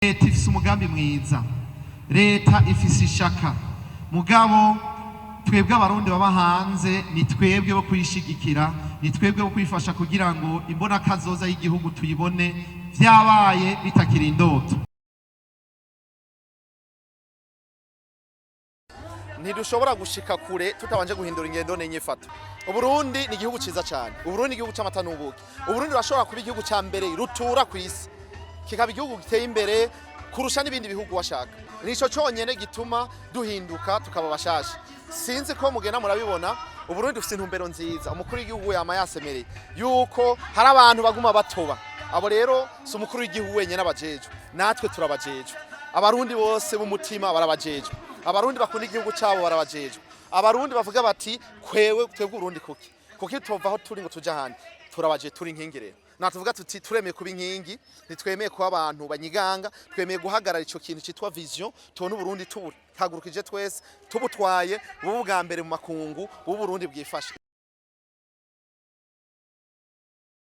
Leta ifise umugambi mwiza, leta ifise ishaka, mugabo twebwe Abarundi baba hanze ni twebwe bo kuyishigikira, ni twebwe bo kuyifasha kugira ngo imbonakazoza y'igihugu tuyibone vyabaye bitakiri indoto. Ntidushobora gushika kure tutabanje guhindura ingendo n'inyifato. Uburundi ni igihugu ciza cyane, Uburundi ni igihugu c'amata n'ubuki. Uburundi burashobora kuba igihugu ca mbere rutura ku isi, kikaba igihugu giteye imbere kurusha n'ibindi bihugu washaka. Nico conyene gituma duhinduka tukaba bashasha. Sinzi ko mugenda murabibona, Uburundi dufise intumbero nziza. Umukuru w'igihugu yama yasemereye yuko hari abantu baguma batoba. Abo rero si umukuru w'igihugu wenyene abajejwe, natwe turabajejwe. Abarundi bose b'umutima barabajejwe, Abarundi bakunda igihugu cyabo barabajejwe, Abarundi bavuga bati kwewe twebwe Uburundi kuki tova aho turi ngo tuje ahandi, turabaje, turi inkingi. Rero natuvuga tuti turemeye kuba inkingi, ntitwemeye kuba abantu banyiganga, twemeye guhagarara ico kintu citwa vision. Tubona Uburundi tubuhagurukije twese, tubutwaye bubu bwa mbere mu makungu, bubu Burundi bwifashe.